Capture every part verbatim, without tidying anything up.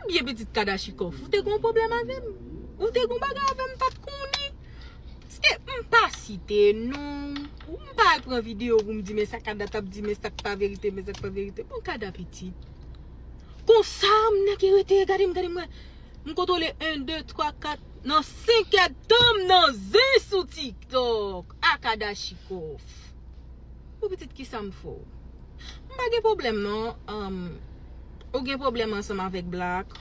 Ebyen pitit Kadachikòf, ou te gen yon pwoblèm avè m? Ou te gen yon bagay avè m, m pa t konnen? Se m pa site non. M pa al pran videyo pou m di men sa Kada t ap di, men sa k pa verite, men sa k pa verite. Bon, Kada pitit. Konsa, m nèk rete, gade m, gade m wè. M kontwole en, de, twa, kat, nan senk èdtan m nan zen sou TikTok. A Kadachikòf. Ou pitit kisa m fè w? M pa gen pwoblèm non. Um, ou gen pwoblèm ansanm avèk Black.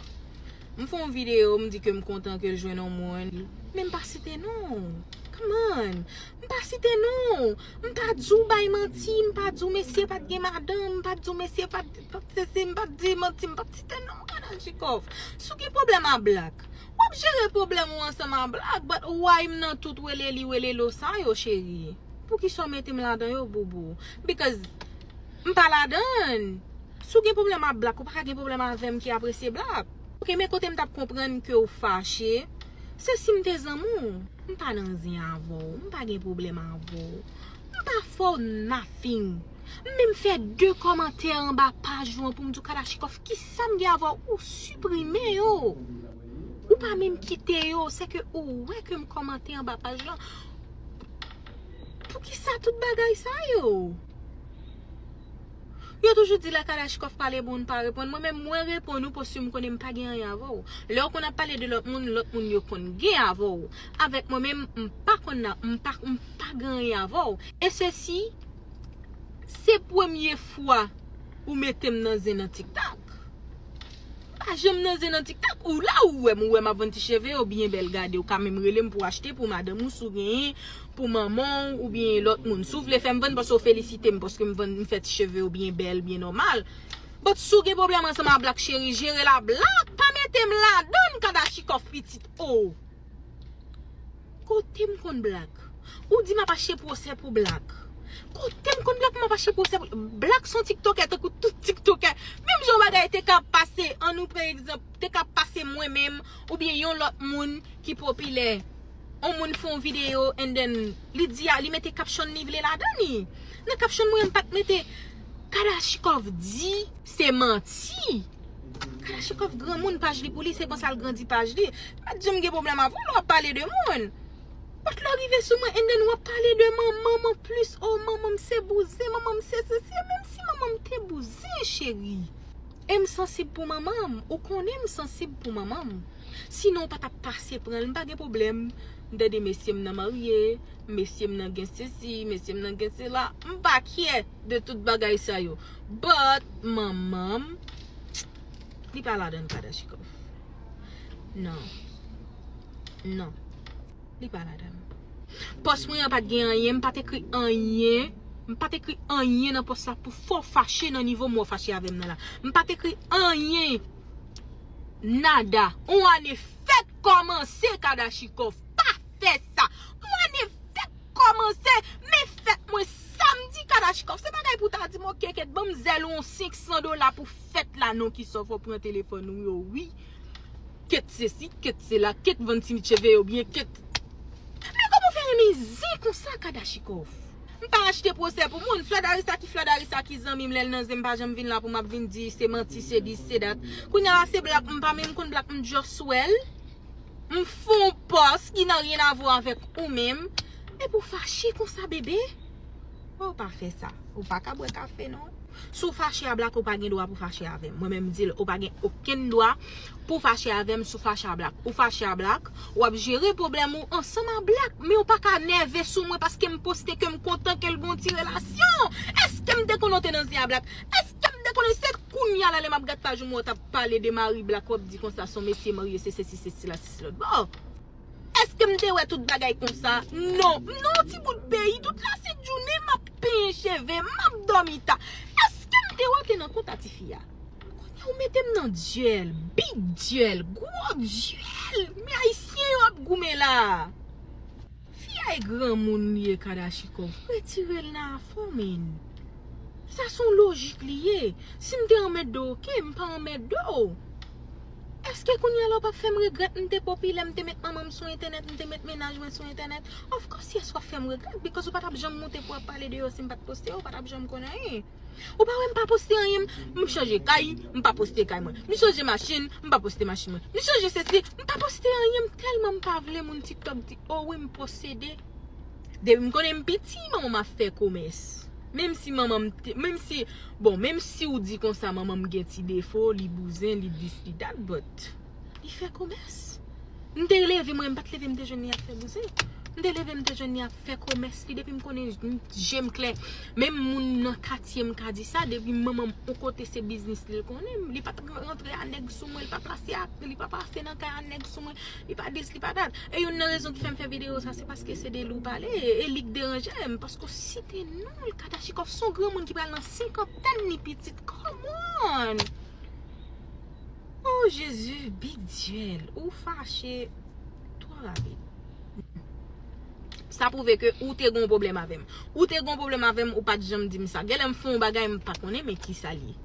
M fè yon videyo, m di ke m kontan ke l jwenn yon moun. Men m pa site non. Come on. M pa site non. M pa di w bay manti, m pa di w mesye pa t gen madanm, m pa di w mesye pa t, pa t sesi, m pa t di manti, m pa t site non Kadachikòf. Si w gen pwoblèm a Black, w ap jere pwoblèm ou ansanm a Black, but why m nan tout wele li wele lo sa yo, cheri? Poukisa w mete m ladan yo, boubou? Because m pa ladan. Si w gen pwoblèm a Black, ou pa ka gen pwoblèm avè m ki apresye Black. Ok, men kote m t ap konprann ke w fache, se si m te zanmi w. M pa nan zen avè w, m pa gen pwoblèm avè w. M pa fè w nothing. M menm fè de kòmantè anba paj ou an pou m di w Kadachikòf, kisa m gen avè w? Ou siprime yo. Ou pa menm kite yo, se ke ou wè ke m kòmante anba paj lan. Poukisa tout bagay sa yo? Yo toujou di lè Kadachikòf pale moun pa reponn. Mwen menm mwen reponn ou paske m konnen m pa gen anyen avè w. Lè w konn ap pale de lòt moun, lòt moun yo konn gen avè w. Avèk mwen menm, m pa konn nan, m pa, m pa gen anyen avè w. E sesi, se premye fwa ou mete m nan zen nan TikTok. M pa janm nan zen nan TikTok. Ou la ou wè m, ou wè m ap vann ti cheve yo byen bèl, gade, ou ka menm rele m pou achte pou madanm ou si w genyen, pou manman w oubyen lòt moun. Si w vle fè m vann, paske w felisite m, paske m vann, m fè ti cheve yo byen bèl, byen nòmal. But si w gen pwoblèm ansanm a Black cheri, jere l a Black, pa mete m ladann Kadachikòf pitit o. Kote m konn Black? Ou di m ap achte pwosè pou Black. Kote m konn Black m ap achte pwosè pou Black? Se yon tiktokè tankou tout tiktokè. Menm jan yon bagay te ka pase, ann nou pran egzanp, te ka pase mwen menm oubyen yon lòt moun ki popilè. Yon moun fè yon videyo and then li di a, li mete caption li vle ladan li. Nan caption mwen an m pa t mete Kadachikòf di se manti. Kadachikòf granmoun paj li pou li, se konsa l grandi paj li. M pa t janm gen pwoblèm avè w lè w ap pale de moun. But lè w rive sou mwen and then w ap pale de manman m anplis. Oh, manman m se bouzen, manman m se sesi. E menm si manman m te bouzen, cheri. E m sansib pou manman m. Ou konnen m sansib pou manman m. Sinon, w pa t ap pase pran l. M pa gen pwoblèm. M tande mesye m nan marye, mesye m nan gen sesi, mesye m nan gen sela. M pa kyè de tout bagay sa yo. But, manman m, li pa ladan Kadachikòf. Non. Non. Li pa ladan. Pòs mwen an pa t gen anyen, m pa t ekri anyen. M pa t ekri anyen nan pòs la pou fè w fache nan nivo m wè w fache avè m nan la. M pa t ekri anyen. Nada. On ane fèk kòmanse, Kadachikòf. Pa fè sa. On ane fèk kòmanse, men fèt mwen samdi, Kadachikòf. Se bagay pou ta di m, ok, kèt, ban m zèl ou yon senk san dola pou fèt la non, kisa w fè w pran telefòn ou yo, wi. Kèt sesi, kèt sela, kèt vann ti cheve yo byen, kèt. Men kòman w fè renmen zen konsa, Kadachikòf? M pa achte pwosè pou moun. Flordarisa ki Flordarisa ki zanmi m, lè l nan zen m pa janm vin la pou m ap vin di se manti, se dis, se dat. Kounye a la se Black, m pa menm konn Black, m just wè l. M fè yon pòs ki nan ryen avè w avèk ou menm. Epi w fache konsa, bebe? Oh, pa fè sa. Ou pa ka bwè kafe non. Si w fache a Black, ou pa gen dwa pou fache avè m. Mwen menm m di l, ou pa gen okenn dwa pou fache avè m si w fache a Black. Ou fache a Black, w ap jere pwoblèm ou ansanm a Black. Men ou pa ka nève sou mwen paske m poste ke m kontan ke l gen yon ti relasyon. Èske m te konnen w te nan zen a Black? Èske m te konnen se kounye a la lè m ap gad paj ou m wè w t ap pale de mari Black, w ap di konsa se yon mesye marye, se sesi, se sela, se lòt bò? Èske m te wè tout bagay konsa? Non. M nan yon ti bout peyi, tout lasenjounen m ap penyen cheve m, m ap dòmi ta. Èske m te wè w te nan kontak tifi a? Kounye a ou mete m nan dyèl, big dyèl, gwo dyèl. Men ayisyen yo ap goumen la. Fi a e granmoun li ye, Kadachikòf. Retire l nan afè w, men. Sa se yon lojik li ye. Si m te anmède w, oke, m pa anmède w. Èske kounye a la w p ap fè m regrèt m te popilè, m te met manman m sou entènèt, m te met mennaj mwen sou entènèt? Of course, yes, w ap fè m regrèt, because ou pa t ap janm moute pou w ap pale de yo si m pa t poste yo, ou pa t ap janm konn anyen. Ou pa wè m pa poste anyen, m chanje kay, m pa poste kay mwen. M chanje machin, m pa poste machin mwen. M chanje sesi, m pa poste anyen, m tèlman m pa vle moun TikTok di, o wi, m posede. Depi m konnen m piti, manman m ap fè komès. Menm si manman m te, menm si, bon, menm si w di konsa manman m gen ti defo, li bouzen, li dis, li dat, but li fè komès. M te leve, mwen, m pa t leve, m te jwenn li ap fè bouzen. M te leve, m te jwenn li ap fè komès li. Depi m konnen je m klè, menm moun nan katye m ka di sa, depi manman m yon kote se biznis li l konnen, li pa t rantre a nèg sou mwen, li pa plase a, li pa plase nan kay a nèg sou mwen, li pa dis, li pa dat. E youn nan rezon ki fè m fè videyo sa, se paske se de li w pale, e, e li k deranje m, paske w site non l, Kadachikòf se yon granmoun ki pral nan senkantèn li pitit, come on! Oh, Jezi, Big Duel, ou fache twò rapid. Sa pwouve ke ou te gon pwoblèm avè m. Ou te gon pwoblèm avè m, ou pa t janm di m sa. Genlè m fè yon bagay m pa konnen, men ki sa l ye.